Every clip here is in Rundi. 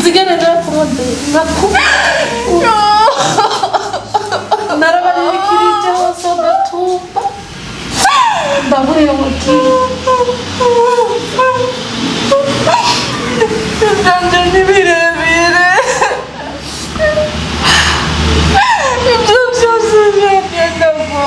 Nzigane narakurondeye, nakubura, narabarikirije hose ndatumba, ndabura iyo mugiye. Ibyanje ni birebire, ibyo byose byagenda ngo.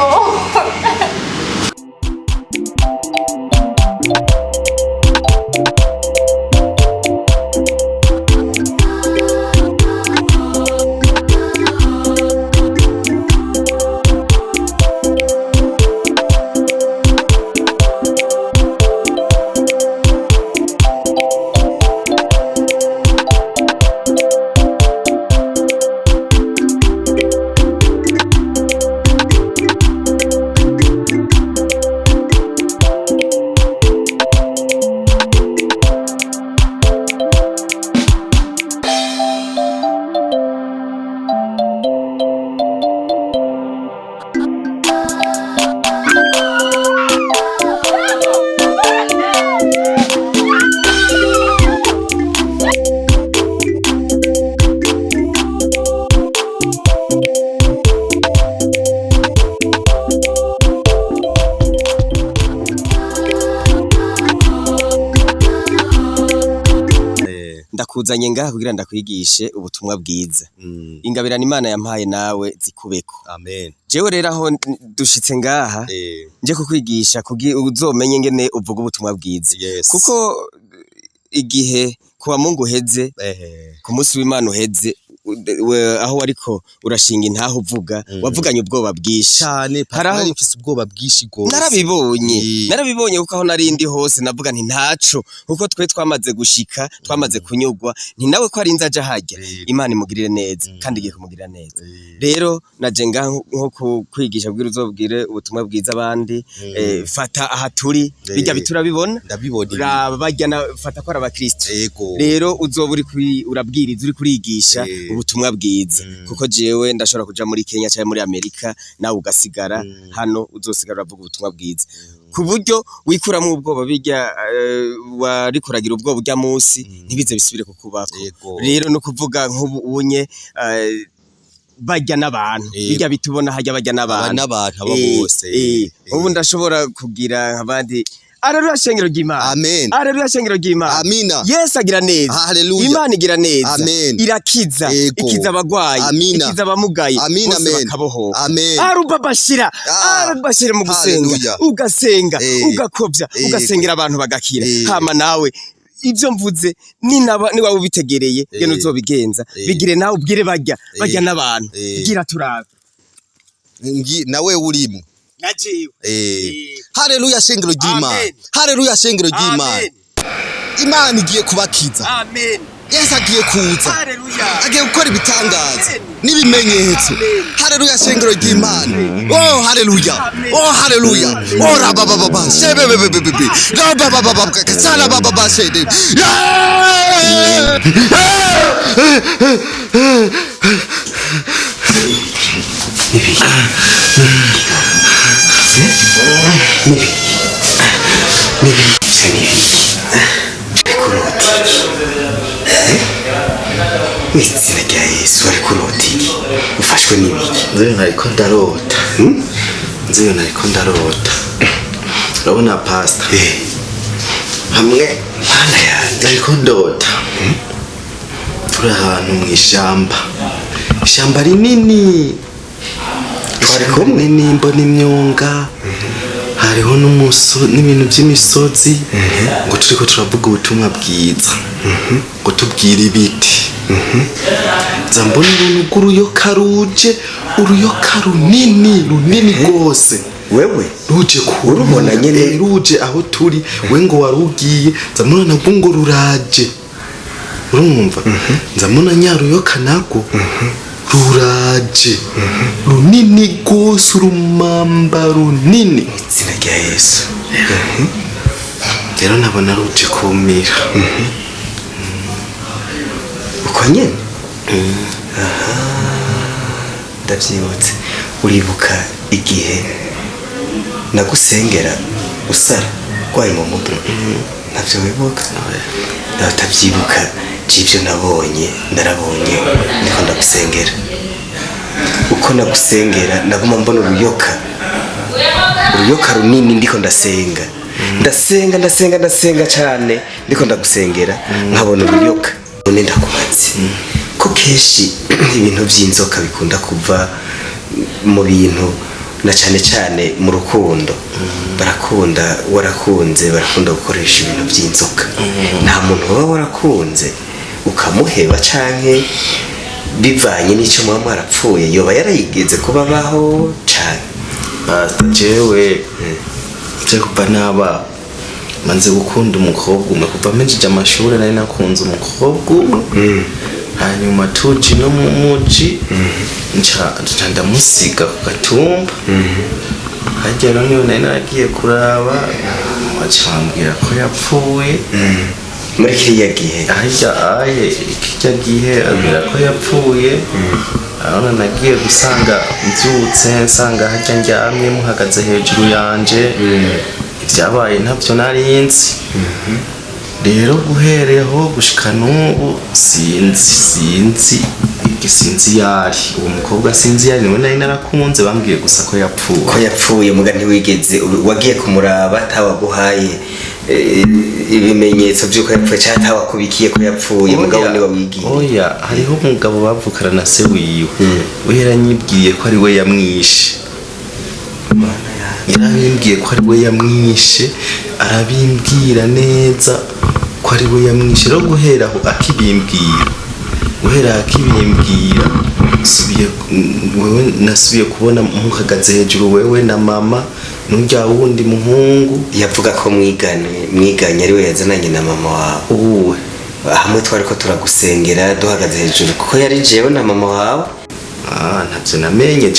Ndakuzanye ngaha kugira ndakwigishe ubutumwa bwiza. Ingabirano Imana yampaye nawe zikubeko. Amen. Jewe rero aho dushitse ngaha, nje kukwigisha kugira uzomenye ngene uvuga ubutumwa bwiza. Kuko igihe kuwa Mungu uheze, ku munsi w'Imana uheze, aho wariko urashinga intaho uvuga, wavuganye ubwoba bwinshi. Cyane. Hari aho- Nari mfise ubwoba bwinshi gose. Narabibonye. Narabibonye kuko aho narindi hose navuga nti ntaco, kuko twe twamaze gushika, twamaze kunyurwa, nti nawe ko arinze aja harya, Imana imugirire neza, kandi igiye kumugirira neza. Rero naje ngaha nko kwigisha kugira uzobwire ubutumwa bwiza abandi. Fata aha turi, bijya biturabibona. Ndabibona ibi. Raba barya fata ko ari abakristo. Rero uzoba uri urabwiriza, uri kurigisha ubutumwa bwiza, kuko jewe ndashobora kuja muri Kenya cyangwa muri Amerika, nawe ugasigara hano, uzosigara uravuga ubutumwa bwiza ku buryo wikuramwo ubwoba. Bijya warikuragira ubwoba urya munsi ntibize bisubire kukubako. Rero no kuvuga nk'ubu unye, bajya n'abantu, bijya bitubona hajya bajya Aba n'abantu. n'abantu aba bose. Ubu ndashobora kugira abandi: Aleluya, shengero ry'Imana. Amen. Aleluya, shengero ry'Imana. Amina. Yesu agira neza. Haleluya. Imana igira neza. Amen. Irakiza. Ikiza abagwayi. Amina. Ikiza abamugaye. Amina, Bose amen. bakabohoka. Amen. Arubabashira. Ah. Arubabashira mu gusenga. Haleluya. Ugasenga, ugakobya, ugasengera abantu bagakira. Hama nawe ibyo mvuze ninaba niwaba ubitegereye gena uzobigenza. Bigire nawe, ubwire bajya bajya n'abantu. Bwira turabe. Nawe urimo. Najewe. Haleluya, shengero ry'Imana. Amen. Haleluya, shengero ry'Imana. Amen. Imana igiye kubakiza. Amen. Yesu agiye kuza. Haleluya. Agiye gukora ibitangaza Amen. n'ibimenyetso. Amen. Haleluya, shengero ry'Imana. Oh haleluya. Amen. Oh haleluya. Oh rabababa shebebebebebe rabababa salababa shede. Mw'izina rya Yesu, ariko urota iki? Ufashwe n'ibiki? Nzewe nariko ndarota, nzewe nariko ndarota. Urabona pastor, hamwe Mana yanjye! Nariko ndota turi ahantu mu ishamba, ishyamba rinini. Twari kumwe? Rinini, mbona imyonga, hariho n'ibintu by'imisozi, ngo turiko turavuga ubutumwa bwiza, ngo tubwire ibiti. Nza mbona uruntu rw'uruyoka ruje, uruyoka runini runini rwose. Wewe? Ruje ku Urubona nyene? Ruje aho turi. We ngo warugiye, nza mbona nabwo ngo ruraje. Urumva, nza mbona nyaruyoka nabwo ruraje, runini rwose, urumamba runini. Izina rya Yesu! Rero nabona ruje kumira. Uko nyene? Aha, ndavyibutse. Uribuka igihe nagusengera usara urwaye mu mutwe? Ntavyo wibuka? Nawe utabyibuka. Ibyo nabonye narabonye ndiko ndagusengera, uko nagusengera naguma mbona uruyoka, uruyoka runini. Ndiko ndasenga, ndasenga, ndasenga, ndasenga cyane, ndiko ndagusengera nkabona uruyoka. None ndakubatse ko kenshi ibintu by'inzoka bikunda kuva mu bintu, na cyane cyane mu rukundo. Barakunda, warakunze, barakunda gukoresha ibintu by'inzoka. Nta muntu waba warakunze ukamuheba, canke bivanye n'icyo muba mwarapfuye, yoba yarayigeze kuba abaho cane? Pastor, jewe je kuva naba manze gukunda umukobwa umwe. Kuva mpejeje amashuri nari nakunze umukobwa umwe, hanyuma tuji no mu muji nca ndamusiga ku gatumba. Harya rero niyo nari naragiye kuraba, baca bambwira ko yapfuye. Muri kiriya gihe? Harya aye kirya gihe abwira ko yapfuye. Urabona, nagiye gusanga mbyutse nsanga harya ndyamye muhagaze hejuru yanje. Ibyabaye ntabyo nari nzi. Rero guhereho gushika n'ubu sinzi iki, sinzi yari uwo mukobwa, sinzi yari niwe nari narakunze. Bambwiye gusa ko yapfuye. Ko yapfuye, muga ntiwigeze wagiye kumuraba, atawaguhaye ibimenyetso by'uko yapfuye, cyangwa atawakubikiye ko yapfuye, mugabo niwe wigiye? Oya, hariho umugabo bavukana na se wiwe, we yaranyibwiye ko ari we yamwishe. Yarabimbwiye ko ari we yamwishe, arabimbwira neza ko ari we yamwishe. Rero guhera aho akibimbwira, guhera aho akibimbwira, subiye wewe, nasubiye kubona muhagaze hejuru, wewe na mama n'urya wundi muhungu. Yavuga ko mwiganye, mwiganye, ari we yazananye na mama wawe? Uwe? Hamwe twari ko turagusengera duhagaze hejuru, kuko yari jewe na mama wawe. Ah, ntabyo namenye.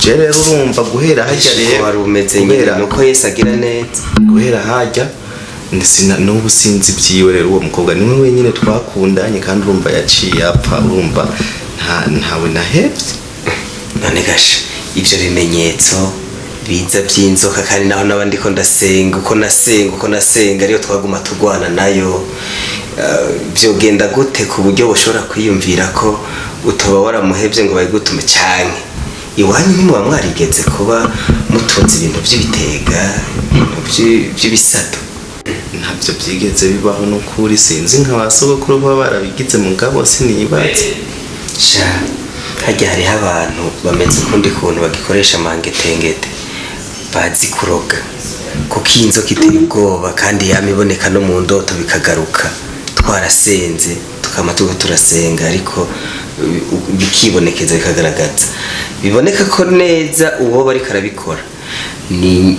Je rero urumva guhera hajya rero Ko wari umeze nyine guhera nuko Yesu agira neza. Guhera hajya n'ubu sinzi ibyiwe. Rero uwo mukobwa niwe wenyine twakundanye, kandi urumva yaciye apfa, urumva ntawe nahevye. None gasha, ibyo bimenyetso biza by'inzoka, kandi naho naba ndiko ndasenga, uko nasenga, uko nasenga ariyo twaguma turwana nayo, byogenda gute ku buryo bushobora kwiyumvira ko utoba waramuhevye ngo bayigutume? Canke iwanyu ntimuba mwarigeze kuba mutunze ibintu by'ibitega, ibintu by'ibisato? Ntabyo byigeze bibaho n'ukuri. Sinzi nka ba sogokuru baba barabigize, mugabo sinibaze. Sha, hajya hariho abantu bameze ukundi kuntu, bagikoresha amangetengete, bazi kuroga, kuko iyi nzoka iteye ubwoba kandi yama iboneka no mu ndoto bikagaruka. Twarasenze, tukama turiko turasenga, ariko bikibonekeza, bikagaragaza, biboneka ko neza uwo bariko arabikora ni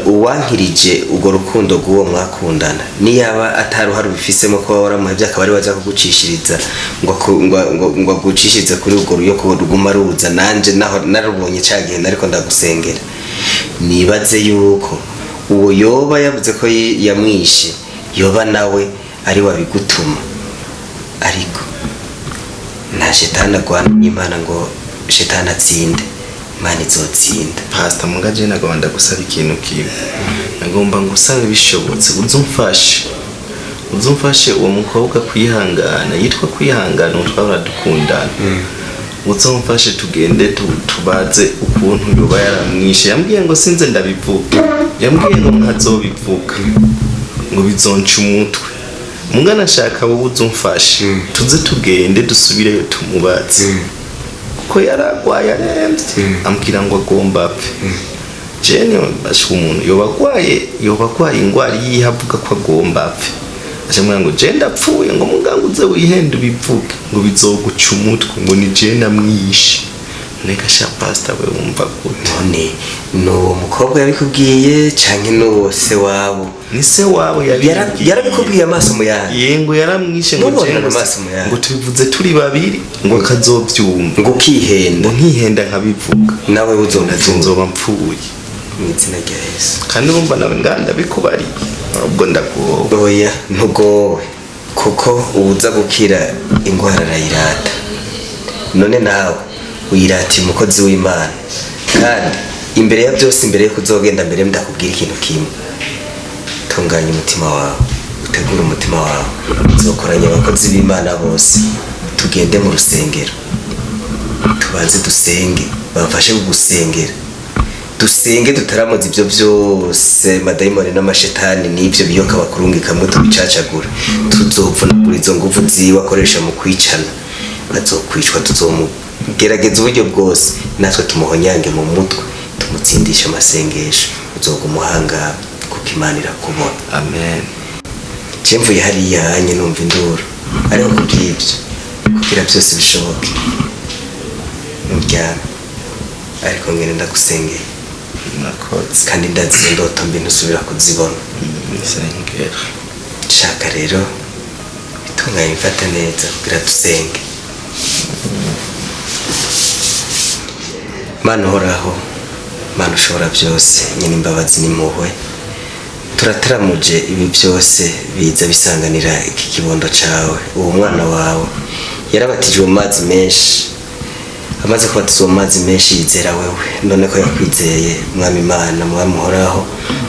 uwankirije urwo rukundo rw'uwo mwakundana. Niyaba ataruhare ubifisemo kuba waramuhevye, akaba ari waza kugucishiriza ngo agucishirize kuri urwo ruyoko ruguma ruza, nanje naho narubonye ca gihe nariko ndagusengera, nibaze yuko uwo yoba yavuze ko yamwishe yoba nawe ari wabigutuma. Ariko nta shetani agwana n'Imana ngo shetani atsinde. Imana izotsinda. Pastor, muga je nagomba ndagusaba ikintu kimwe. Nagomba ngusabe, bishobotse uzumfashe uwo mukobwa kwihangana, yitwa kwihangana, ubu twahora dukundana. Uzumfashe tugende tubaze ukuntu yoba yaramwishe. Yambwiye ngo sinze ndabivuga, yambwiye ngo ntazobivuga, ngo bizonca umutwe. Muga nashaka wowe uzumfashe tuze tugende dusubireyo tumubaze, kuko yaragwaye aremvye, ambwira ngo agomba apfe. Jene bashika umuntu yoba agwaye, yoba agwaye ingwara yihe avuga ko agomba apfe? Acamubwira ngo je ndapfuye, ngo muganga uze wihende ubivuge, ngo bizoguca umutwe, ngo ni je namwishe. Neka sha pastor, we wumva gute? None ni uwo mukobwa yabikubwiye canke n'uwo se wabo? Ni se wabo yabibwiye. Yarabikubwiye amaso mu yandi? Ye, ngo yaramwishe, ngo Mubonana je ngo amaso mu yandi. Ngo tubivuze turi babiri, ngo akazovyumva. Ngo ukihenda? Ngo nkihenda nkabivuga. Nawe navyo uzopfuye. Nzoba mpfuye. Mu izina rya Yesu. Kandi urumva nawe nganda bikubariye, ubwo ndagowe. Oya, ntugowe, kuko uwuza gukira ingwara arayirata. None nawe uyirata umukozi w'Imana. Kandi imbere ya byose, imbere yo kuzogenda mbere, ndakubwira ikintu kimwe: tunganya umutima wawe. Utegure umutima wawe, nzokoranya abakozi b'Imana bose, tugende mu rusengero, tubanze dusenge, bamfashe kugusengera, dusenge tutaramuza ibyo byose, madayimoni n'amashetani n'ibyo biyoka bakurungikamwe, tubicacagura, tuzovunagura izo nguvu ziwe akoresha mu kwicana. Azokwicwa, tuzomugerageza uburyo bwose, natwe tumuhonyange mu mutwe, tumutsindishe amasengesho. Uzoguma uhangaba kuko Imana irakubona. Amen. Je mvuye hariya hanye numva induru, ariko kubw'ibyo, kugira byose bishoboke, muryame, ariko ngene ndagusengeye. Murakoze. Kandi ndazi izo ndoto mbi ntusubira kuzibona. Nisengera. Shaka rero bitunganye, mfate neza kugira dusenge. Mana uhoraho, Mana ushobora byose, nyine imbabazi n'impuhwe, turataramuje ibi byose biza bisanganira iki kibondo cawe. Uwo mwana wawe yarabatijwe mu mazi menshi, amaze kubatizwa mu mazi menshi yizera wewe. None ko yakwizeye, Mwami Imana, Mwami uhoraho,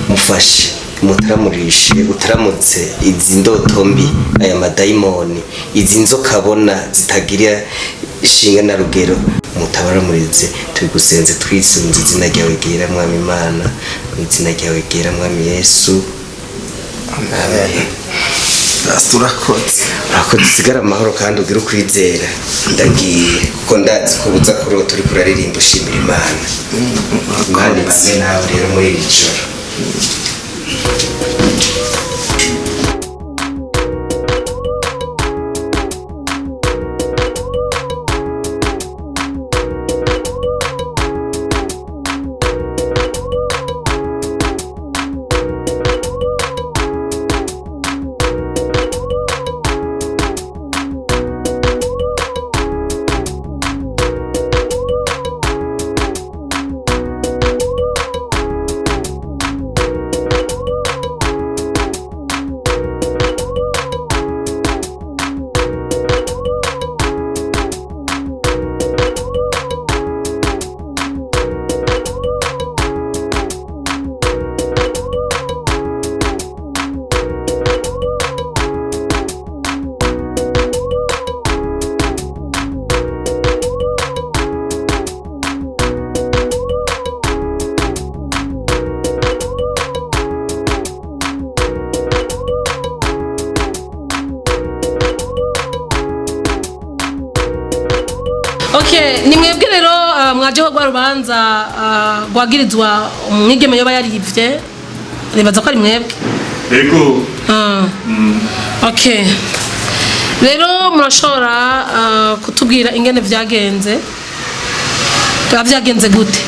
mufashe, mutaramurishe, utaramutse izi ndoto mbi, aya madayimoni, izi nzoka abona zitagira ishinga na rugero. Mutabaramurize, tubigusenze twisunze izina ryawe ryera, Mwami Imana, mu izina ryawe ryera, Mwami Yesu. Amen. Urakoze. Urakoze, usigare amahoro kandi ugire ukwizera. Ndagiye kuko ndazi ko uza kurota uriko uraririmba ushimira Imana. Imana ibane nawe rero muri iri joro. Okay, ni mwebwe rero mwajeho rwa rubanza rwagirizwa umwigeme yoba yarivye, nibaza ko ari mwebwe. Ego. Okay, rero murashobora kutubwira ingene vyagenze, biba vyagenze gute?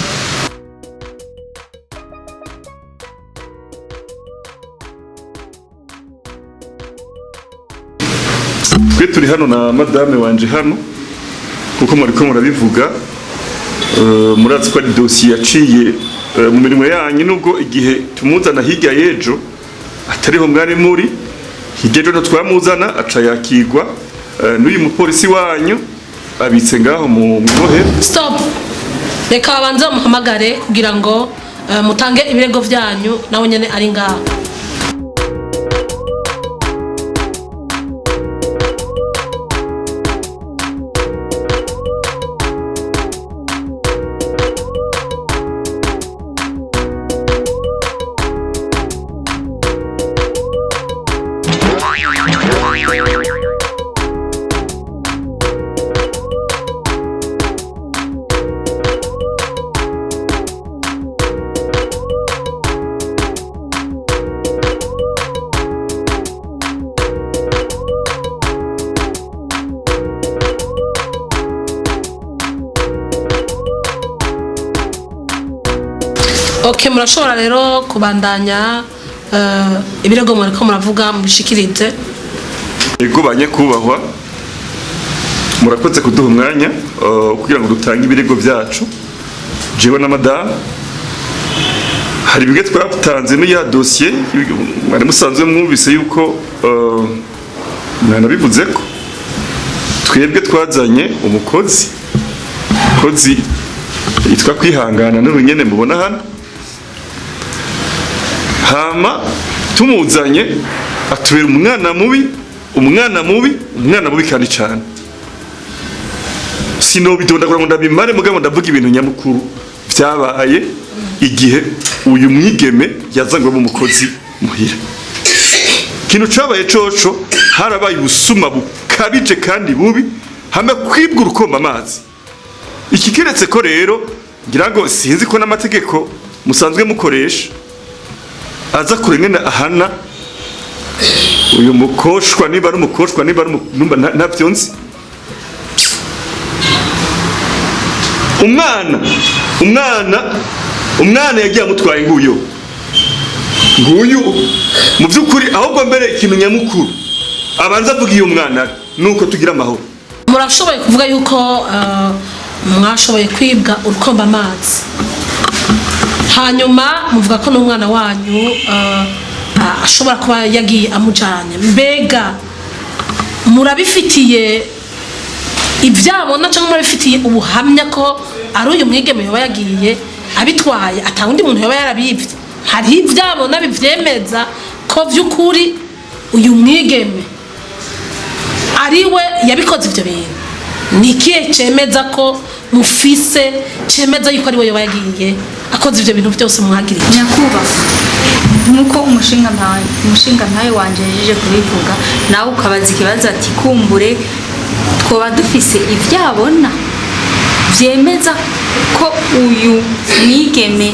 Twe turi hano na madame wanje hano, kuko mwariko murabivuga, murazi ko ari dosiye yaciye mu mirimo yanyu, nubwo igihe tumuzana hirya y'ejo atariho mwari muri. Hirya y'ejo twamuzana aca yakigwa n'uyu mupolisi wanyu abitse ngaho mu mwohero. Stop, reka babanze bamuhamagare kugira ngo mutange ibirego vyanyu, nawe nyene ari ngaho. Okay, murashobora rero kubandanya ibirego mwariko muravuga, mubishikirize. Ego, banyakubahwa, murakoze kuduha umwanya kugira ngo dutange ibirego byacu, jewe na madamu. Hari bimwe twatanze muri ya dosiye mwari musanzwe mwumvise yuko mwanabivuze ko twebwe twazanye umukozi, umukozi yitwa Kwihangana, n'ubu nyene mubona hano. Hama tumuzanye Atubera umwana mubi, umwana mubi, umwana mubi kandi cyane. Sinobidondagura ngo ndabimare, mugabo ndavuga ibintu nyamukuru vyabaye igihe uyu mwigeme yazangwemo umukozi muhira. Ikintu cabaye coco, harabaye ubusuma bukabije kandi bubi, hamwe kwibwa urukoma amazi. Ikigeretse ko rero, ngira ngo sinzi ko n'amategeko musanzwe mukoresha aza kure ngene ahana uyu mukoshwa, niba ari umukoshwa, niba ari numva ntavyo nzi. Umwana yagiye amutwaye, nguyu nguyu. Mu by'ukuri ahubwo mbere ikintu nyamukuru abanza avuga iyo umwana ari nuko tugira amahoro. Murashoboye kuvuga yuko mwashoboye kwibwa urukomba amazi, hanyuma muvuga ko n'umwana wanyu ashobora kuba yagiye amujanye. Mbega murabifitiye ibyabona cyangwa murabifitiye ubuhamya ko ari uyu mwigeme yoba yagiye abitwaye, ata wundi muntu yoba yarabibye? Hariho ibyabona bivyemeza ko vy'ukuri uyu mwigeme ariwe yabikoze ibyo bintu? Ni ikihe cemeza ko mufise cemeza yuko ariwe yoba yagiye akoze ibyo bintu byose mwagiriye? Nyakubahwa, nk'uko umushingantahe wanje yajeje kubivuga, nawe ukabaza ikibazo ati kumbure twoba dufise ivyabona vyemeza ko uyu mwigeme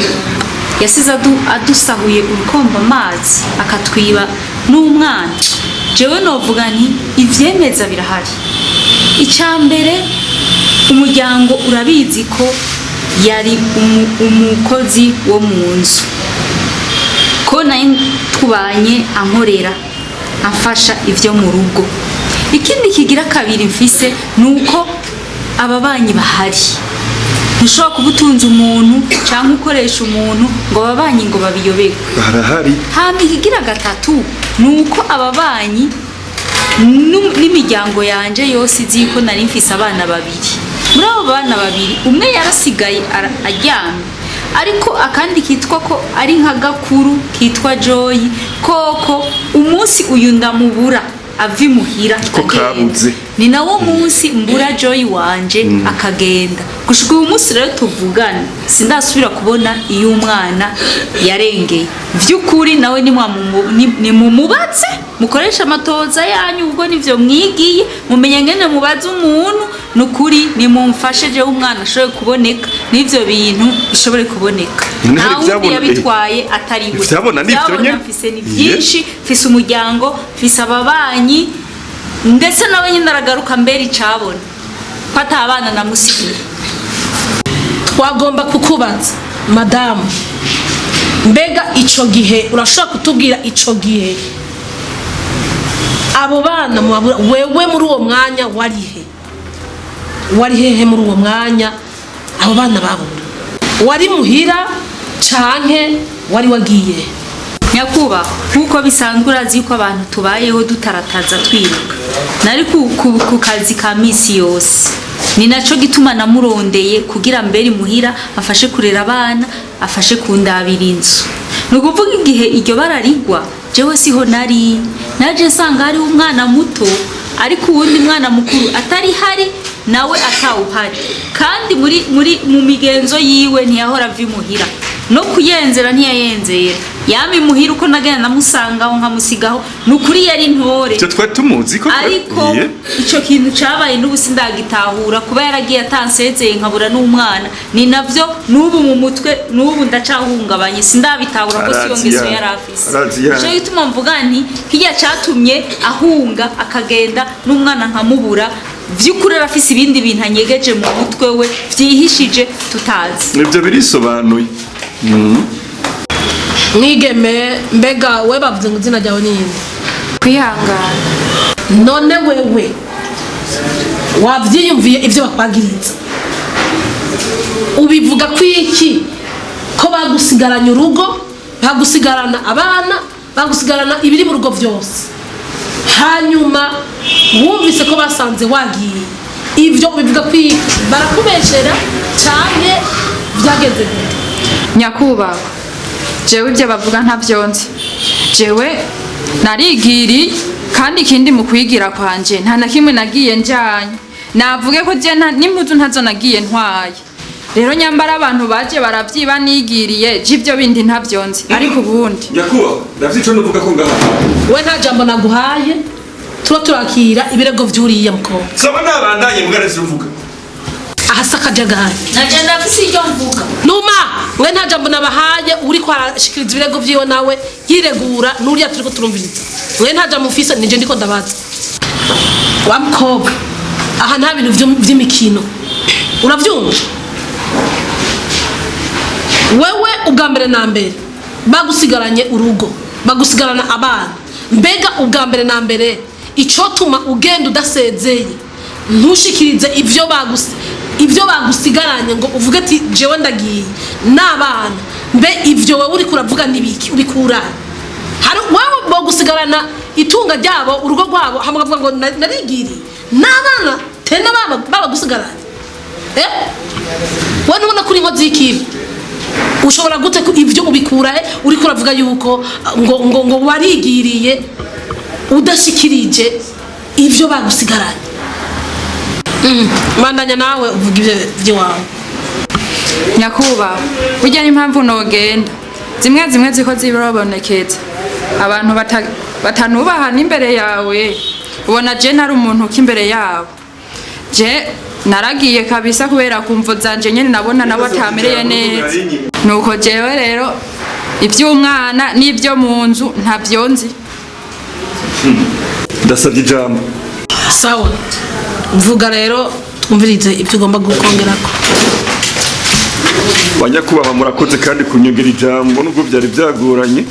yasize adusahuye urukomba amazi, akatwiba n'umwana. Jewe novuga nti ivyemeza birahari. Icya mbere, umuryango urabizi ko yari umukozi wo mu nzu, ko nayo tubanye ankorera, amfasha ibyo mu rugo. Ikindi kigira kabiri mfise ni uko ababanyi bahari. Ntushobora kuba utunze umuntu cyangwa ukoresha umuntu ngo ababanyi ngo babiyoberwe. Barahari. Hama ikigira gatatu ni uko ababanyi n'imiryango yanje yose izi yuko nari mfise abana babiri. Muri abo bana babiri, umwe yarasigaye aryamye, ariko akandi kitwa ko ari nka gakuru kitwa Joy koko, umunsi uyu ndamubura ava imuhira Ko agenda. Kabuze. Ni nawo munsi mbura Joy wanje akagenda. Gushika uyu munsi rero tuvugana, sindasubira kubona iyo umwana yarengeye. Vy'ukuri nawe nimumubatse, mukoresha amatoza yanyu, ubwo nivyo mwigiye, mumenye ngene mubaze umuntu. Nukuri nimumfashe jewe umwana ashobore kuboneka, n'ivyo bintu bishobore kuboneka. None Nta hari wundi yabitwaye atari we. Ivyabona ni ivyo Ivyabona nyene? mfise ni byinshi. Mfise umuryango, mfise ababanyi, ndetse nawe nyine aragaruka mbere icabona ko atabana namusigiye. Twagomba kukubaza, madamu, mbega ico gihe urashobora kutubwira ico gihe abo bana mubabura, wewe muri uwo mwanya warihe? Wari hehe muri uwo mwanya abo bana babura? Wari muhira canke wari wagiye? Nyakubahwa, nk'uko bisanzwe urazi yuko abantu tubayeho dutarataza, twiruka. Nari ku kazi ka misi yose. Ni naco gituma namurondeye kugira mbere muhira afashe kurera abana, afashe kundabira inzu. Ni ukuvuga igihe iryo bara rigwa, jewe siho nari. Naje nsanga hariho umwana muto, ariko uwundi mwana mukuru atari hari, nawe atawuhari. Kandi muri mu migenzo yiwe ntiyahora ava imuhira, no kuyenzera ntiyayenzera, yama imuhira. Uko nagenda namusangaho nkamusigaho. Ni ukuri yari intore. Icyo twari tumuzi ko Ariko Iye. ico kintu cabaye n'ubu sindagitahura, kuba yaragiye atansezeye, nkabura n'umwana. Ni navyo n'ubu mu mutwe, n'ubu ndacahungabanye, sindabitahura ko siyo Arazi ngeso ya. yari afise. Arazi ya. Nico gituma mvuga nti kirya catumye ahunga akagenda n'umwana nkamubura, vy'ukuri arafise ibindi bintu anyegeje mu mutwe we vyihishije tutazi. Nibyo birisobanuye. Mwigeme, mbega we bavuze ngo izina ryawe ni nde? Kwihangana. None wewe wavyiyumviye ivyo bakwagiriza, ubivuga ko iki, ko bagusigaranye urugo, bagusigarana abana, bagusigarana ibiri mu rugo byose, hanyuma wumvise ko basanze wagiye? Ibyo ubivuga ko iki? Barakubeshera canke vyagenze gute? Nyakubahwa, jewe ibyo bavuga ntabyo nzi. Jewe Narigiriye, kandi ikindi mu kwigira kwanje nta na kimwe nagiye njanye. Navuge ko je n'impuzu ntazo nagiye ntwaye. Rero nyambara abantu baje baravyiba nigiriye, je ivyo bindi ntavyo nzi, ariko ubundi Nyakubahwa, ndavye ico nuvuga ko ngaha We nta jambo naguhaye, tuba turakira ibirego vy'uriya mukobwa. Saba nabandanye mugana siruvuga. Aha si akajagari. Naje ndafise iryo mvuga. Numa mwe nta jambo nabahaye, uriko arashikiriza ibirego vyiwe nawe yiregura n'uriya turiko turumviriza. Mwe nta jambo mufise, nije ndiko ndabaza. Wa mukobwa, aha nta bintu vy'imikino, uravyumva? Wewe ubwa mbere na mbere bagusigaranye urugo, bagusigarana abana. Mbega ubwa mbere na mbere icotuma ugenda udasezeye, ntushikirize ivyo bagusigaranye ngo uvuge ati jewe ndagiye n'abana, mbe ivyo wewe uriko uravuga nibiki, ubikura hari wewe bogusigarana itunga ryabo, urugo rwabo, hamwe bavuga ngo narigiriye n'abana tena babagusigaranye? Wewe ntubona kuri inkozi y'ikibi? Ushobora gute ivyo ubikura he uriko uravuga yuko ngo warigiriye udashikirije ivyo bagusigaranye? Bandanya nawe uvuga ivyo vy'iwawe. Nyakubahwa, burya n'impamvu nogenda zimwe zimwe ziko zirabonekeza abantu batanubaha n'imbere yawe, ubona je ntari umuntu k'imbere yabo. Je naragiye kabisa kubera kumvo zanje nyene, nabona nabo atamereye neza. Nuko jewe rero ivy'umwana n'ivyo mu nzu ntavyo nzi. Ndasabye ijambo. Sawa, vuga rero twumvirize ibyo ugomba gukongerako. Banyakubahwa, murakoze kandi kunyongera ijambo nubwo byari byagoranye,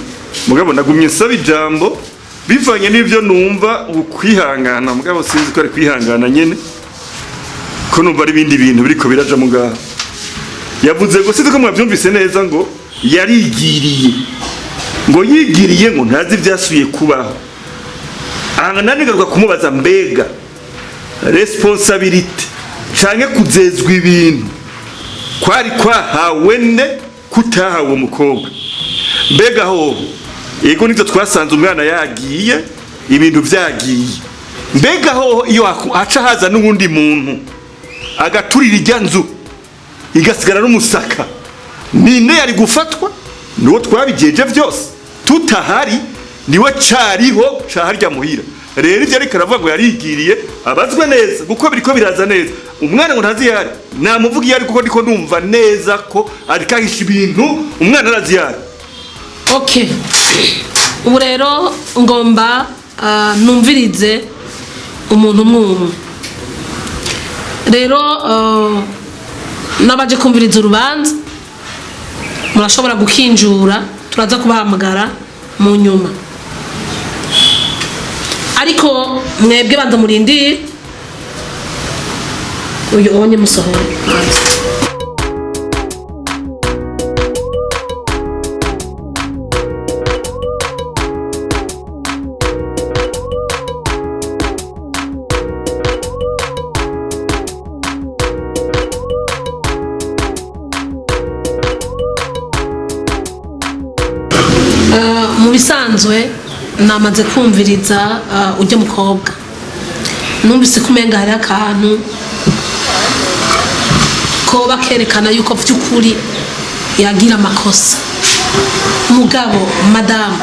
mugabo nagumye nsaba ijambo bivanye n'ivyo numva ukwihangana, mugabo sinzi ko ari kwihangana nyene, ko numva ari ibindi bintu biriko biraja mugaho. Yavuze ngo sinzi ko mwavyumvise neza, ngo yarigiriye, ngo yigiriye, ngo ntazi ivyasubiye kubaho. Aha nanigaruka kumubaza, mbega responsabilité canke kuzezwa ibintu kwari kwahawe nde kutahawe umukobwa? Mbega hoho yego nivyo twasanze umwana yagiye, ibintu vyagiye, mbega hoho iyo haca haza n'uwundi muntu agaturira ijya nzu igasigara n'umusaka, ninde yari gufatwa? Niwo twabigeje vyose tutahari, niwe cariho caharya muhira. Rero ivyo ariko aravuga ngo yarigiriye, abazwe neza kuko biriko biraza neza. Umwana ngo ntazi yari, namuvuga iyo ari, kuko ndiko ndumva neza ko ariko ahisha ibintu. Umwana arazi yari. Okay, ubu rero ngomba numvirize umuntu umwe umwe. Rero n'abaje kumviriza urubanza murashobora gukinjura, turaza kubahamagara mu nyuma, ariko mwebwe banza murindire uyu onye musohora hanze. Mu bisanzwe namaze kumviriza ujya mukobwa, numvise ko umenga hariho akantu koba kerekana yuko by'ukuri yagira amakosa. Mugabo madamu,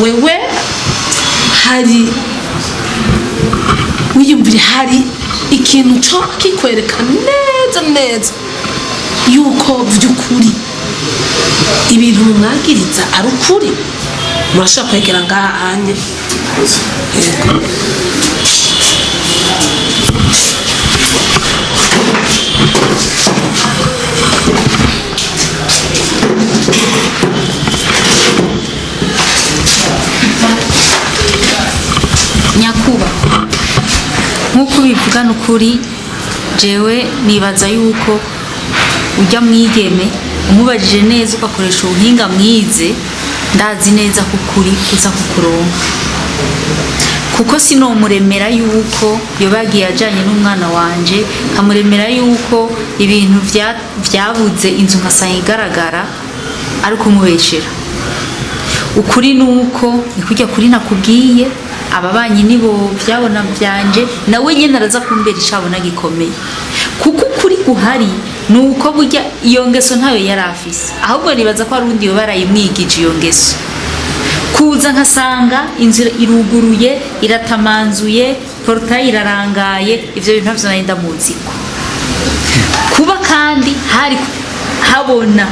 wewe hari wiyumvire, hari ikintu cyo kikwereka neza neza yuko by'ukuri ibintu mumwagiriza ari ukuri? Murashobora kwegera ngaha anye. Yego. Nyakuba, nk'uko ubivuga ni ukuri, jewe nibaza yuko ujya mwigeme umubajije neza ugakoresha ubuhinga mwize, ndazi neza ko ukuri uza kukuronka, kuko sinomuremera yuko yoba yagiye ajanye n'umwana wanje, nkamuremera yuko ibintu vyabuze, inzu nkasanga igaragara, ari kumubeshera. Ukuri ni uko ni kujya kuri nakubwiye, ababanyi nibo byabona byanje, nawe nyine araza kumbera icabona gikomeye, kuko ukuri guhari ni uko burya iyo ngeso ntayo yari afise, ahubwo nibaza ko hari undi yoba yarayimwigije iyo ngeso. Kuza nkasanga inzu iruguruye, iratamanzuye, portail irarangaye, ivyo bintu ntavyo nari ndamuziko. Kuba kandi hari habona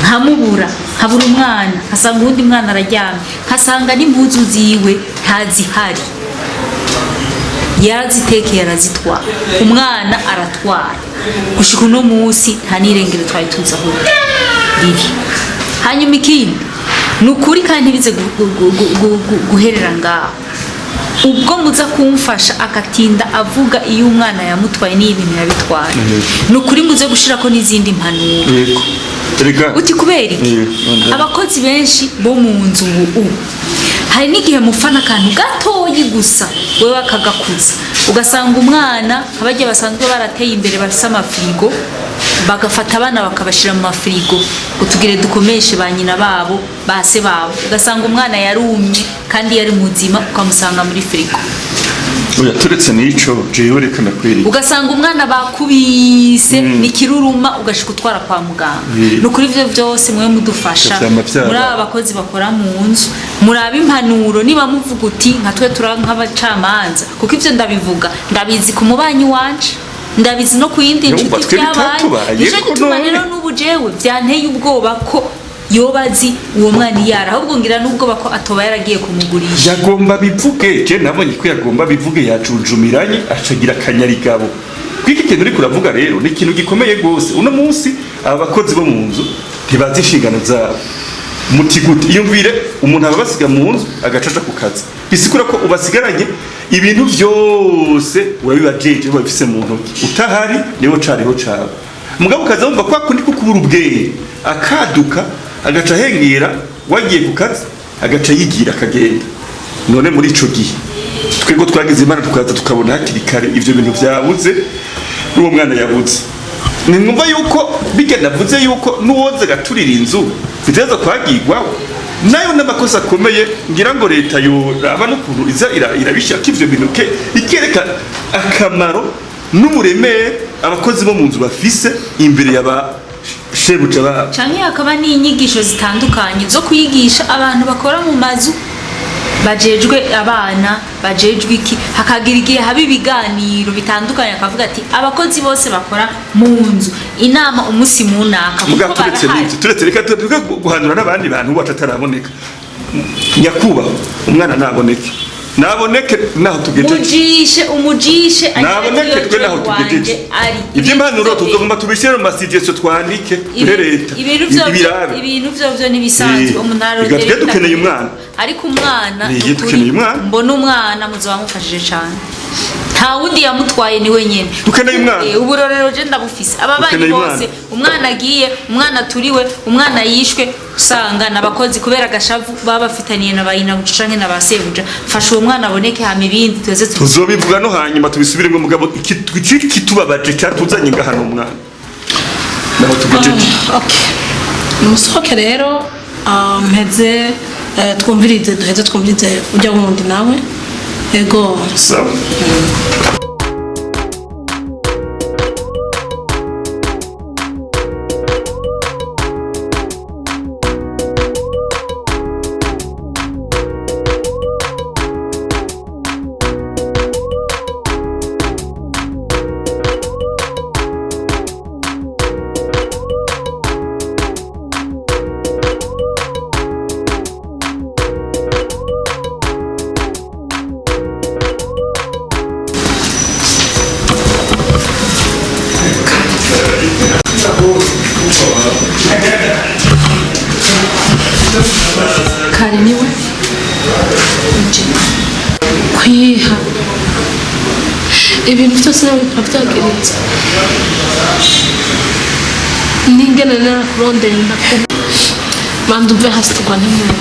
nkamubura, nkabura umwana, nkasanga uwundi mwana araryamye, nkasanga n'impuzu ziwe ntazihari, yarazitekeye arazitwara, umwana aratwara. Gushika uno munsi nta n'irengero twari tuzi aho riri. Hanyuma ikindi ni ukuri kandi ntibize guherera ngaho, ubwo muza kumfasha agatinda avuga iyo umwana yamutwaye n'iyo ibintu yabitwaye, ni ukuri muze gushirako n'izindi mpanuro. Yego, erega. Uti kubera iki? Yego. Abakozi benshi bo mu nzu ubu hari n'igihe mufana akantu gatoyi gusa, wewe akagakuza, ugasanga umwana abajya basanzwe barateye imbere bafise amafirigo, bagafata abana bakabashira mu mafirigo ngo tugire dukomeshe ba nyina babo, ba se babo, ugasanga umwana yarumye kandi yari muzima, ukamusanga muri firigo. Oya, turetse n'ico, jewe reka ndakwereka. Ugasanga umwana bakubise ni kiruruma, ugashika utwara kwa muganga. Ni ukuri ivyo vyose mwe mudufasha Vyama vyaba. muri aba bakozi bakora mu nzu, murabe impanuro niba muvuga uti nka twe turi nk'abacamanza, kuko ivyo ndabivuga ndabizi ku mubanyi wanje, ndabizi no ku yindi Yumva nshuti twe byabaye. bitatubaye Nico ko gituma none. rero n'ubu jewe vyanteye ubwoba ko yoba azi uwo mwana iyara, ahubwo ngira n'ubwoba ko atoba yaragiye kumugurisha. Yagomba bivuge, je nabonye ko yagomba bivuge, yacunjumiranye acagira akanyarigabo. Kwiki kintu uriko uravuga rero ni ikintu gikomeye gose. Uno munsi aba bakozi bo mu nzu ntibazi inshingano zabo. Muti gute? Iyumvire umuntu aba basiga mu nzu agacaca ku kazi, bisigura ko ubasigaranye ibintu vyose, urabibajeje, ubabifise mu ntoki, utahari nibo cariho cawe. Mugabo ukaza wumva kwa kundi kukubura ubwenge, akaduka agaca ahengera wagiye ku kazi, agaca yigira akagenda. None muri ico gihe twebwe twagize Imana tukaza tukabona hakiri kare ivyo bintu vyabuze n'uwo mwana yabuze, ni mwumva yuko bijya navuze yuko n'uwoza agaturira inzu biteza kwagirwaho nayo n'amakosa akomeye. Ngira ngo leta yoraba n'ukuntu iza irabishaka ivyo bintu, ke ikereka akamaro n'uburemere abakozi bo mu nzu bafise imbere ya ba shebuja babo. Canke hakaba n'inyigisho zitandukanye zo kwigisha abantu bakora mu mazu, bajejwe abana, bajejwe iki, hakagira igihe haba ibiganiro bitandukanye, akavuga ati abakozi bose bakora mu nzu inama umunsi munaka, kuko Muga turetse barahari. n'ibyo, turetse, reka tuge guhanura n'abandi bantu wacu ataraboneka. Nyakubahwa, umwana naboneke, naboneke naho tugejeje. Mujishe, umujishe agere Naboneke kuri twe naho iyo wanje tugejeje. ari Iby'impanuro tuzogomba tubishyire mu masuggestion, twandike duhe leta ibintu vyo ibirabe. Ibintu vyo vyo nibisanzwe, umuntu Reka twe dukeneye umwana. Ariko umwana Ni nukuri, dukeneye umwana. Mbona umwana muzoba mufashije cane, nta wundi yamutwaye ni wenyene. Dukeneye umwana. Uburorero je ndabufise, aba banyi Dukeneye umwana. bose, umwana agiye, umwana aturiwe, umwana yishwe, usanga n'abakozi kubera agashavu baba bafitaniye na bayinabuja canke na ba sebuja. Fasha uwo mwana aboneke, hama ibindi tuze Tuzobivuga no hanyuma tubisubiremo. Mugabo iki kitubabaje cyatuzanye ngahano, umwana naho tugejeje. Okay, nimusohoke rero, mpeze twumvirize, duheze twumvirize ujya wundi nawe, ego. Sawa. Kare niwe. Kwiha ibintu byose nawe bikaba byageretse n'ingene narakurondeye ndakubura, banza uve hasi turwane mu nda.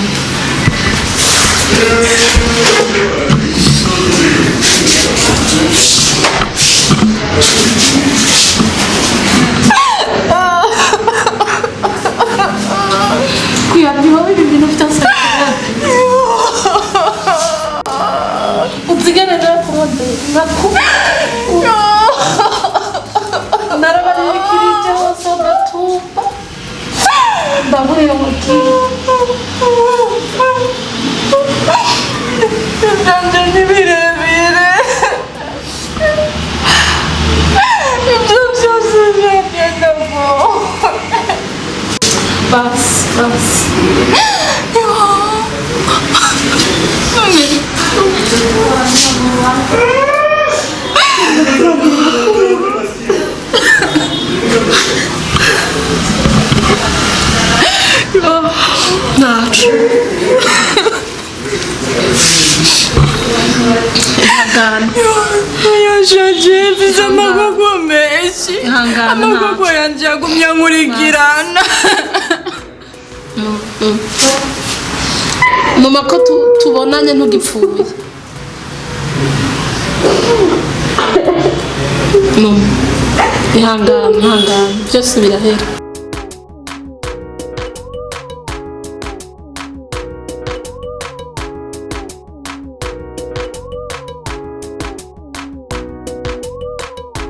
Kwiha ntihobe. Narakurondeye nkakubura, narabarikirije hose agatumba, ndabura iyo mugiye. Ibyanje ni birebire, ibyo byose byagenda ngo Basi basi. Nacu ihangane. Yashaje, mfise amaboko menshi. Ihangane. Amaboko yanje yagumye ankurikirana. Mama, ko tubonanye ntugipfuye mama, ihangane, ihangane, byose birahera.